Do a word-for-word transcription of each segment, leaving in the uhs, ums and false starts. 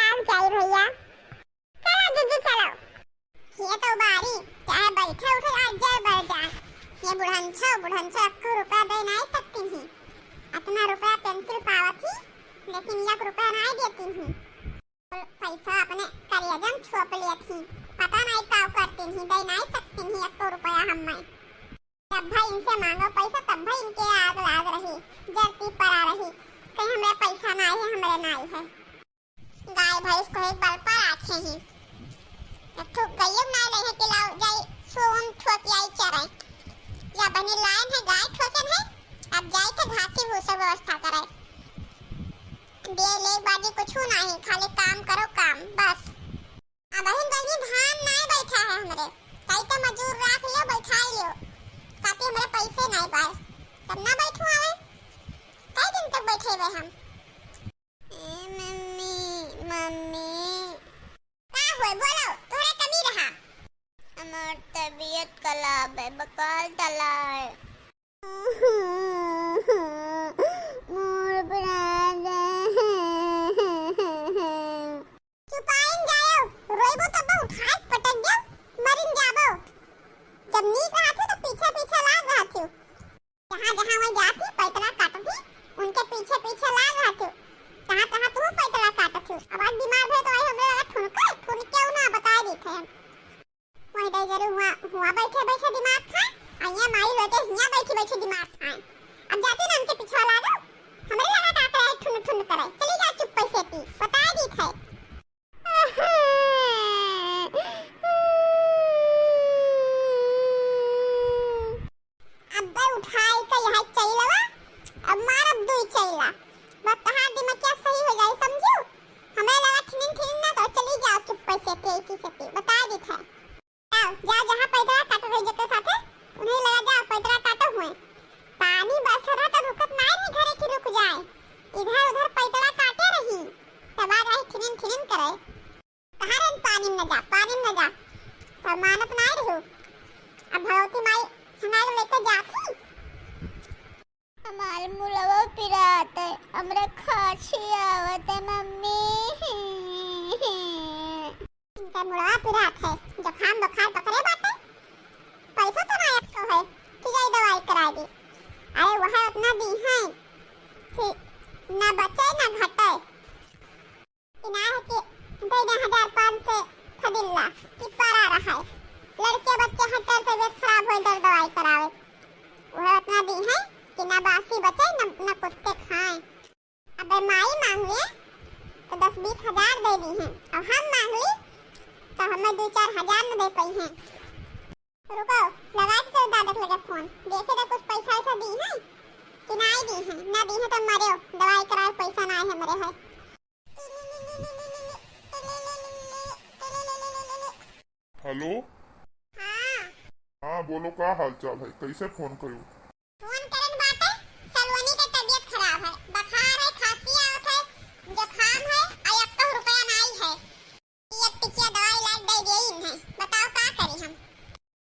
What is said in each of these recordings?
अब जाई भैया। चलो दीदी, चलो। ये तो बारी, चाहे बैठे उठे आज जर बर जाए। ये बुढ़नछो, बुढ़नछो एक्को रुपया दे नाई सकती ही। अतना रुपया पेंसिल पावत ही, लेकिन एक रुपया नाई देती ही। पैसा अपने करिया जम छोप लेत ही, पता नाई काउ करती ही, दे नाई सकती ही एक्को रुपया हम्मे। जब भाई इनसे मांगो पैसा, तब भाई इनके आग लाग रही, जरती परा रही, कहीं हमरे पैसा नाई है, हमरे नाई है। गाय भैंस को एक बल पर आखे ही। एक ठो गइयो नाई रहे कि लाओ जाई सोन ठोक आई चराई। या बनी लाइन है गाय ठोकन है, अब जाई के घासी भूसा व्यवस्था करे। दे ले बाजी कुछ नाई, खाली काम करो काम, बस। अब अहिन बहिनी धान नाई बैठा है हमरे, कई तो मजूर राख लियो, बैठा लियो, ताकि हमरे पैसे नाई पाए, तब ना बैठू आवे। कई दिन तक बैठेबे हम? ए मम्मी, मम्मी। का होय? बोलो, तोहरा कमी रहा। हमार तबीयत खराब है, बुखार चला है। मोर प्राण है। चुपाइन जायो, रोइबो तब उठाए पटक देव, मरिन जाबो। जब नीक रहत हो तो पीछे पीछे लाग रहत हो। जहाँ जहाँ वही जात ही पैतरा काटत ही, उनके पीछे पीछे लाग रहत हो। तहाँ तहाँ तू पैतरा काटत हो। अब आज बीमार भे तो आई हमरे लगा ठुनके, ठुनके उ ना बताए देत है। वही दे जरूर हुआ, हुआ बैठे बैठे दिमाग खाए, आ यहाँ माई लोग हियाँ बैठी बैठी दिमाग खाए। अब जाती ना उनके पिछवा लागो, हमरे लगा का करे ठुन ठुन करे। चली जा चुप्पे से ती, बताए देत है। अब्बे उठाई के यहाँ चइलवा, अब मारब दुई चइला। बस तहार दिमकिया सही हो जाई, समझू? हमें लगा ठिनिन ठिनिन ना तो चली जाओ चुप्पे से, तेजी से ते, बता देत है। जाओ, जाओ, जहाँ पैदरा काटो रही जेकर साथे, उन्हें लगा जाओ, पैदरा काटो हुए। पानी बरसत रहा तो रुकत नाई रही घरे की रुक जाए। इधर उधर पैदरा काटे रही, तब आ जाए ठिनिन ठिनिन करे। कहाँ रे पानी में जा, पानी में जा। सब मानत नाई रहू। अब भगवती माई हमारे लेके जाती। हमार मुड़वा पिरात है, हमरा खांसी आवत है, मम्मी। इनका मुड़वा पिरात है, जुकाम बुखार पकड़े बाटे। पैसा तो ना आपको है कि जाई दवाई कराई दी। अरे वह उतना दी है कि ना बचे ना घटे। इनार के दे दे हजार पाँच सौ फदिल्ला कि परा रहा है। लड़के बच्चे हैं, तर तबीयत खराब होई, दर दवाई करावे। वह उतना दी है कि ना बासी बचे, न, न कुत्ते खाएं। अबे माई मांग लिए तो दस बीस हजार दे दी हैं, और हम मांग ली तो हमें दो चार हजार न दे पाई हैं। रुको, लगा के तेरे दादा के लगे फोन, देखे तो कुछ पैसा वैसा दी है कि नाई दी है। ना दी है तो मरे, दवाई कराए पैसा नाई है मरे है। हेलो। हाँ। हाँ, बोलो, का हाल चाल है? कैसे फोन करू? फोन करत बाटे, सलोनी के तबीयत खराब है, बुखार है, खांसी आवत है, जुकाम है, आ एक्को रुपया नाई है। एक टिकिया दवाई लाग दे गई इन्हें, बताओ का करी हम?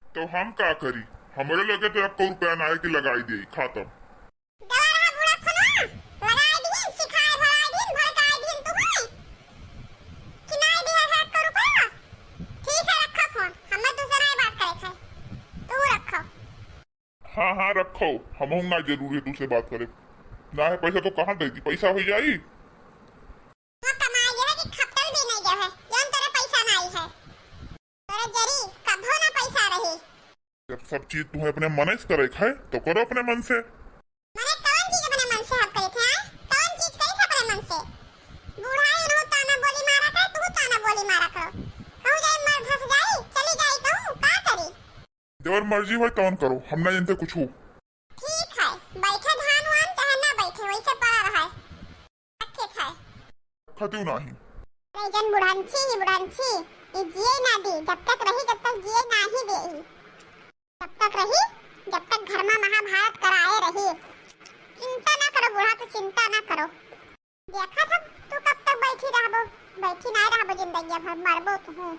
तो हम का करी? हमरे लगे तो एक्को रुपया नाई कि लगाई दे खातम। दवा रहा बूढ़ा खुनवा, लगाई दीन, सिखाए भराई दीन, भड़काई दीन तुम्हें। कि नाई दिया है एक्को रुपया? ठीक है, रखो फोन, हमें दूसरा ही बात करे थे, तू रखो। हाँ, हाँ, रखो, हमहू ना जरूर है तुझसे बात करे। ना है पैसा तो कहाँ दे दी, पैसा हो जाई। वो कमाई है कि खपटल भी नहीं गया है, जौन तेरे पैसा नाई है। तोरे जरी कभो ना पैसा रही। जब सब चीज तुम्हें अपने मन से करे है, तो करो अपने मन से। मने कौन चीज अपने मन से हम करे थे, आय? कौन चीज करे थे अपने मन से? बूढ़ा इन्हों ताना बोली मारा करे, तू ताना बोली मारा करो। कहूँ जाए मर धस जाई, चली जाई कहूँ, का करी? जबर मर्जी होय तवन करो, हम ना जानते कुछ। ठीक है, बैठे धान वान चाहे ना बैठे, वैसे पड़ा रहे। ठीक है। खतियो नाही। अरे जन बुढ़ांची ही बुढ़ांची, ई जिए ना दी, जब तक रही, जब तक जिए नाही दे। जब तक रही, जब तक घर में महाभारत कराए रही। चिंता ना करो बूढ़ा, तू चिंता ना करो। देखा था तू कब तक बैठी रहबो, बैठी ना रहबो जिंदगी भर, मरबो तू।